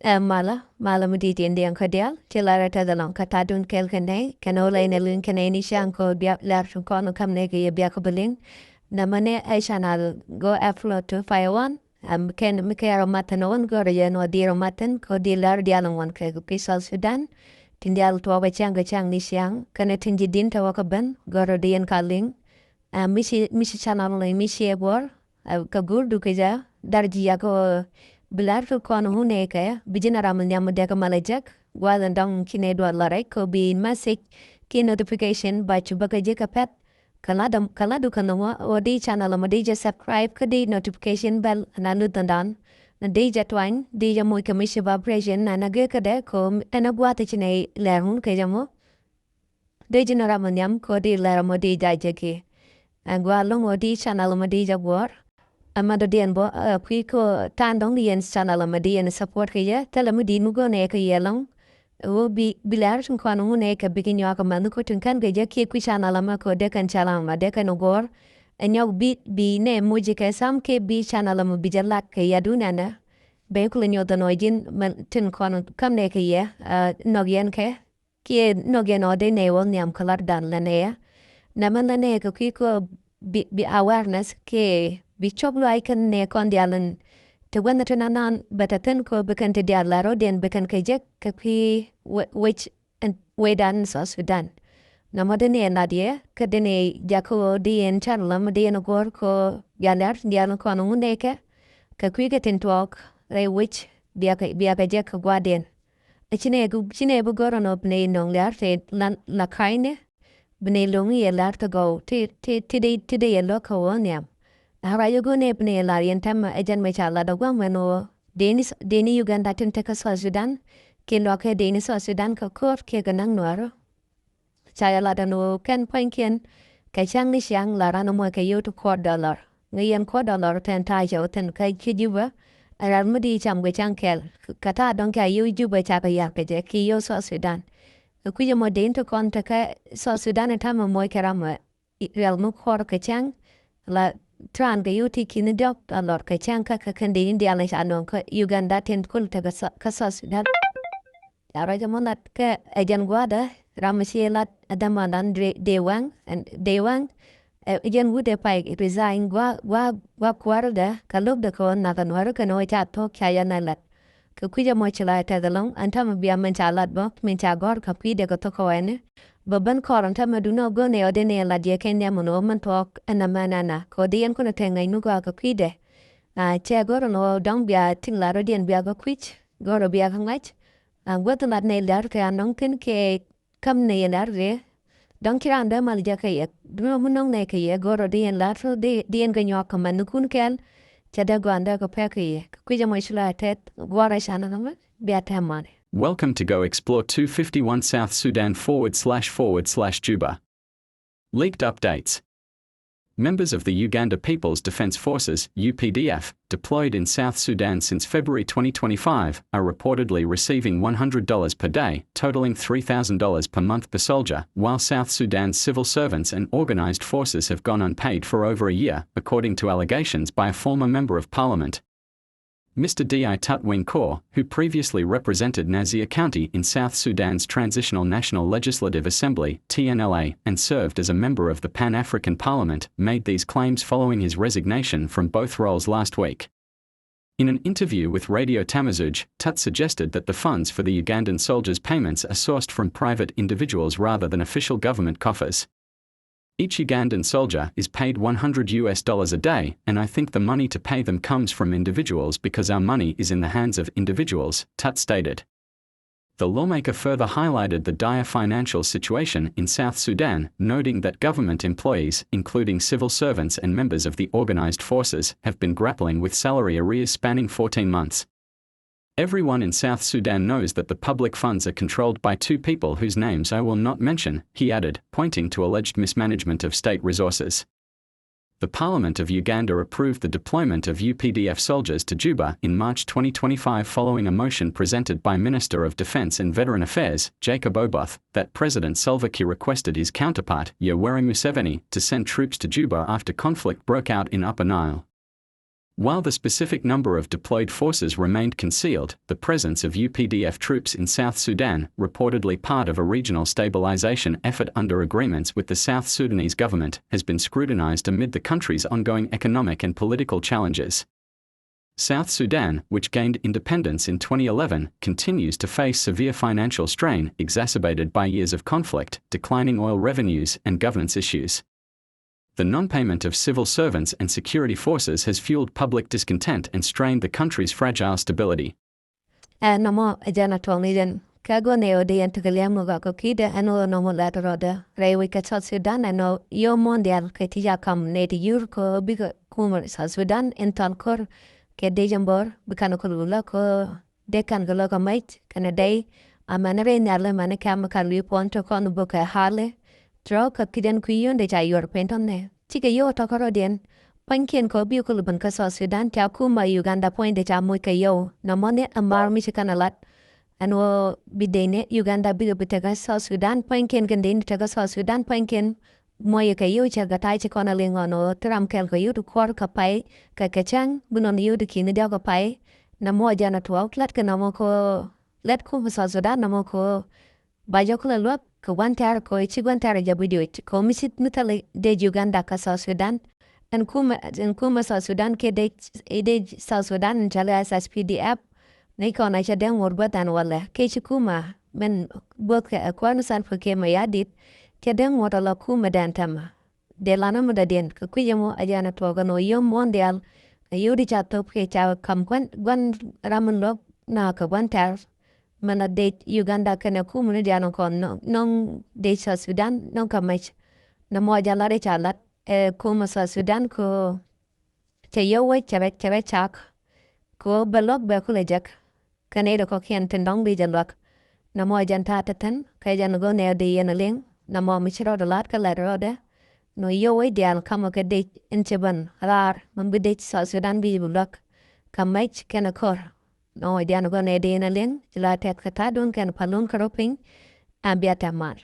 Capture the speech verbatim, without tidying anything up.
Ɛ malä, malä mi di̱i̱t in diɛŋ kä diaal, ci lar ɛ tɛth ɛlɔ̱ŋ kä ta̱a̱dun kɛl kɛ nɛy, kɛn ɣöö lɛy nɛ liŋ kɛn ɛ ni ciaŋ kɛ ɣöö bia lɛr ti kɔn kä mi nɛy kɛ yɛ bia kä bi liŋ. Nɛmɛ ni ɛ channel go̱o̱r upload to fire one, ɛm kɛn mi kɛ rɔ mathin ɣän go̱o̱r yɛn ɣöö di rɔ mathin kɛ ɣöö di lɛr diaal ŋuɔ̱n kɛ kɛ kui̱ South Sudan. Tin diaal tuɔɔk ɛ ciaŋ kɛ ciaŋ ni ciaŋ, kɛn ɛ tin ji̱ di̱n te wä kä ben, go̱o̱r di yɛn ka liŋ. Ɛ mi ci, mi ci channel ni mi ci ɛ guɔ̱ɔ̱r, ɛ kɛ guur du kɛ jɛ, dar ji̱ yak ɣöö bi lɛr ti kɔn ŋun ɛ kɛ, bi ji̱n a ram nhiam mi dee kɛ mal ɛ jek, gua̱a̱th ɛn dɔ̱ŋ ci nɛ duɔl la rɛc kɛ bi message ki notification ba cu bä kɛ jek kɛ pɛt. Kɛ la däm, kɛ la du kɛ nhɔŋ ɣöö di channel mɔ di jɛ subscribe kä di notification bell na luth ɛn dan. Na di jɛ twany, di jɛ moc kɛ mi ci vibration na na gek kɛ dee kɛ ɛn a gua̱a̱th ci nɛ lɛr ŋun kɛ jɛ mɔ. Dee ji̱n ram nhiam kɛ ɣöö di lɛr mɔ di jɛ jek ki. Ɛn gua̱a̱th lo̱ŋ ɣöö di channel mɔ di jɛ guɔ̱ɔ̱r. Ɛmɛ dɔ̱diɛn bä, ɛ, kui̱ kä ta̱a̱n dɔ̱ŋ di yɛn channel ɛmɛ di yɛn support kɛ yɛ, thilɛ mi di̱i̱t mi go̱o̱r nɛ kɛ yɛ ɛlɔ̱ŋ. Ɛ ɣöö bi, bi lɛr tin kɔn ŋun nɛ kɛ bikɛ nyuak ɛmɛ ni kä tin kɛn kɛ jɛ kiɛ kui̱ channel ɛmɛ kɛ ɣöö dee kɛn channel ɛmɛ dee kɛn go̱o̱r. Ɛ nyɔk bi, bi nɛ moc kɛ sam kɛ bi channel ɛmɛ bi jɛ lak kɛ yɛ dun ɛnɛ. Bɛ kulɛ nyuɔth ɛn ɣöö ji̱n mɛn tin kɔn kam nɛ kɛ yɛ, ɛ, nɔk yɛn kɛ. Kiɛ nɔk yɛn ɣöö dee nɛy wä nhiam kä latdan lɛ nɛy ɛ. Nɛmɛ lɛ nɛy kɛ kui̱ kä bi, bi awareness kiɛ bi cop luaac kɛn nɛy kɔn diaal in te wänä te nanan bɛ te thi̱n kä bi kɛn te diaal la ro̱diɛn bi kɛn kɛ jek kɛ kui̱ we-, wec ɛn, wecdan in South Sudan. Nɛmɛ dee nɛy lat yɛ kä dee nɛy jakä ɣöö dee yɛn channel mi dee yɛn go̱o̱r kä bia lɛr diaal kɔn ŋun nɛy kɛ kɛ kui̱ kɛ tin tuɔɔk rɛy wec bia kɛ, bia kɛ jek kɛ gua̱a̱thdiɛn. Ɛ ci nɛ, ci nɛ bi gör ɛn ɣöö bi nɛ nɔŋ lia̱a̱ te la, la ka̱cni. Bi nɛ lo̱ŋ yɛ lia̱a̱ te gɔw ti, ti, ti dee, ti dee yɛ lo̱k kä ɣöö nhiam. Ɛ ruac ɛ go̱o̱r nɛ bi nɛ lar yɛn tɛmɛ ɛ jɛn mɛ ca lat ɛ gua̱a̱th mɛn ɣöö dee ni, dee ni Uganda tin te kä South Sudan. Kiɛ lua̱k kɛ dee ni South Sudan kä ko̱r kiɛ kɛ naŋ nuäärä. Ca yɛ lat ɛn ɣöö kɛn pua̱nykiɛn kɛ cäŋ ni ciaŋ la ran ɛmɔ kɛ yio̱w ti kuɔt dollar. Ŋäc yɛn kuɔt dollar tɛn ta̱a̱ cɛ wä thi̱n kä ci Jubɛ. Ɛ ran mi di cam kɛ cäŋ kɛl kɛ ta̱a̱ dɔ̱ŋ ca yio̱w Jubɛ ca kɛ ya̱r kɛ jɛ ki yio̱w South Sudan. Kɛ kui̱c ɛmɔ dee in ti kɔn te kä South Sudan ɛ ta̱mɛ moc kɛ ram ɛ rial mi kuɔr kɛ cäŋ. La tran kɛ yio̱w ti ki̱ni diɔ̱k a lɔr kɛ cäŋ kä kɛ kɛn dee in diaal ni ca nɔŋ kä Uganda tin kul te kä Sou-, kä South Sudan. Ca ruac ɛmɔ lat kɛ ɛ jɛn gua̱a̱dä ram mi ci lat ɛ dämandan dee, dee waŋ, dee waŋ. Ɛ jɛn wut ɛ pay resign gua̱a̱, gua̱a̱, gua̱a̱ kuärädɛ kɛ lo̱kdɛ kɛ ɣöö nath ɛ nuäärä kɛn ɣöö ca thuɔ̱k ca yɛn ɛ lat. Kɛ kui̱c ɛmɔ ci la ɛ tɛth ɛlɔ̱ŋ ɛn täämɛ bia mɛn ca lat bä min ca gɔ̱r kɛ kui̱dɛ kɛ thok kɛ wɛni. Bä ben kɔr ɛn täämɛ duŋni ɣöö go̱o̱r nɛ ɣöö dee nɛ lat yɛ kɛn nhiam ɛn ɣöö min thuɔ̱k ɛn ɛmɛn ɛn ɛ kɛ ɣöö dee yɛn kunɛ te ŋäc mi gɔaa kɛ kui̱dɛ. Aa, cɛ gɔ̱r ɛn ɣöö dɔ̱ŋ bia ti̱ŋ lat rɔ̱diɛn bia kɛ kui̱c gɔ̱r ɣöö bia kɛ ŋa̱c. Aa, guäth lat nɛ lat kɛ anɔ̱ŋ thi̱n kɛ Käm nɛ yɛn lar rɛ. Dɔ̱ŋ ci raan dee mal jɛ kɛ yɛ. Duŋ mi nɔŋ nɛ kɛ yɛ go̱rɔ di yɛn lar di, di yɛn kɛ nyuak kɛ mɛn kun kɛl. Cɛ dee gɔaan dee kɛ pɛk kɛ yɛ. Kɛ kui̱c ɛmɔ ci la tɛth guɔrɛ canɛ kɛ mɛ bia tɛm manɛ. Welcome to go explore two fifty-one South Sudan forward slash forward slash Juba. Leaked updates. Members of the Uganda People's Defense Forces, U P D F, deployed in South Sudan since February twenty twenty-five, are reportedly receiving one hundred dollars per day, totaling three thousand dollars per month per soldier, while South Sudan's civil servants and organized forces have gone unpaid for over a year, according to allegations by a former member of parliament. Mister Di Tut Win Kor, who previously represented Nasir County in South Sudan's Transitional National Legislative Assembly, T N L A, and served as a member of the Pan-African Parliament, made these claims following his resignation from both roles last week. In an interview with Radio Tamazuj, Tut suggested that the funds for the Ugandan soldiers' payments are sourced from private individuals rather than official government coffers. Each Ugandan soldier is paid one hundred U S dollars a day, and I think the money to pay them comes from individuals because our money is in the hands of individuals, Tut stated. The lawmaker further highlighted the dire financial situation in South Sudan, noting that government employees, including civil servants and members of the organized forces, have been grappling with salary arrears spanning fourteen months. Everyone in South Sudan knows that the public funds are controlled by two people whose names I will not mention, he added, pointing to alleged mismanagement of state resources. The Parliament of Uganda approved the deployment of U P D F soldiers to Juba in March twenty twenty-five following a motion presented by Minister of Defense and Veteran Affairs, Jacob Oboth, that President Salva Kiir requested his counterpart, Yoweri Museveni, to send troops to Juba after conflict broke out in Upper Nile. While the specific number of deployed forces remained concealed, the presence of U P D F troops in South Sudan, reportedly part of a regional stabilization effort under agreements with the South Sudanese government, has been scrutinized amid the country's ongoing economic and political challenges. South Sudan, which gained independence in twenty eleven, continues to face severe financial strain exacerbated by years of conflict, declining oil revenues, and governance issues. The non-payment of civil servants and security forces has fueled public discontent and strained the country's fragile stability. Ɛn nɔmɔ ɛ jɛn a tuɔŋ ni jɛn kɛ gɔn ɛ ɣöö dee yɛn tekɛ liɛm ŋɔ gak kɔ ki̱i̱dɛ ɛn ɣöö nɔmɔ lɛt rɔɔdɛ rɛy wec kɛ South Sudan ɛn ɣöö yio̱w muɔ̱ɔ̱n diaal kɛ ti ca ka̱m nɛy ti yur kɛ ɣöö bikɛ kumɛ South Sudan in thal ko̱r kɛ dec ɛn bo̱r bi ka̱n kɛ lul lä kɛ ɣöö dee ka̱n kɛ lɔ kɛ mɛc kɛnɛ dɛy. Amäni rɛy nhial ɛmäni kɛm ka̱n lui̱i̱ puɔ̱n te kɔn bukɛ hali. Trɔk kä ki̱dɛn kui̱ yio̱n dee ca yuɔr pɛn tɔ̱nɛ cikɛ yio̱w tɔ̱kä rɔ̱diɛn. Pua̱nykiɛn kɛ ɣöö bi kulɛ ben kä South Sudan ca kumɛ Uganda puɔ̱nydɛ ca moc kɛ yio̱w. Nɔmɔni ɛ mar mi ci kɛn ɛ lat ɛn ɣöö bi dee ni Uganda bikɛ bi tekä South Sudan pua̱nykiɛn kɛn dee ni tekä South Sudan pua̱nykiɛn. Muɔyɛ kɛ yio̱w cɛ kɛ ta̱a̱ ci kɔn ɛ liŋ ɣɔn ɣöö ti ram kɛl kɛ yio̱w ti kuɔr kɛ pay kɛ kɛ cäŋ bi nɔn yio̱w ti ki̱ni diɔ̱k kɛ pay. Nɔmɔ jɛn ɛ tuɔɔk lat kɛ nɔmɔ kɛ ɣöö lat kumɛ South Sudan nɔmɔ kɛ ɣöö ba jɔk lɛ luäk kɛ gua̱n tɛ̈r kɛ ɣöö ci gua̱n tɛ̈r jɛ bi diöc kɛ ɣöö mi ci mi thil dec Uganda kä South Sudan. Ɛn kumɛ ɛn kumɛ South Sudan kiɛ dec i̱ dec South Sudan in cɔal i̱ S S P D F. Ni kɔn a cɛ dee ŋot gua̱th ɛn walɛ kiɛ ci kumɛ min guäth kɛ ɛ kuäär ni Salva Kiir Mayardit. Cɛ dee ŋot ala kumɛ dɛn tɛmɛ. Dee lanä mi dɔ̱diɛn kɛ kui̱c ɛmɔ a jɛn a tuɔɔk ɛn ɣöö yio̱w muɔ̱ɔ̱n diaal. Ɛ yio̱w di ca thop kiɛ ca ka̱m gua̱n gua̱n ram in luäk na kɛ gua̱n tɛ̈r. Mɛn a dec Uganda kɛnɛ kumɛ ni diaal kɔn nɔŋ dec South Sudan nɔŋ kɛ mɛc. Nɔmɔ jɛ lat i̱ ca lat ɛ kumɛ South Sudan kɛ ɣöö cɛ yio̱w wec cɛ rɛc cɛ rɛc cak. Kɛ ɣöö bɛ luäk bɛ kulɛ jek kɛ nɛy ti kɔ̱kiɛn tin dɔ̱ŋ bi jɛ luäk. Nɔmɔ jɛn ta̱a̱ te thi̱n kɛ jɛn go̱n ɛ di yɛn a liŋ. Nɔmɔ mi ci rɔɔdɛ la̱t kä lɛt rɔɔdɛ. Nɔ yio̱w wec diaal kamɛ kɛ dec in ci ben raar min bi dec South Sudan bi bi luäk. Kɛ mɛc kɛnɛ ko̱r. Nɔ wec diaal go̱n ɛ di yɛn a liŋ ci la tɛth kɛ ta̱a̱dun kɛn pa̱lun kɛ rɔ piny. Ɛn bia tɛm mal.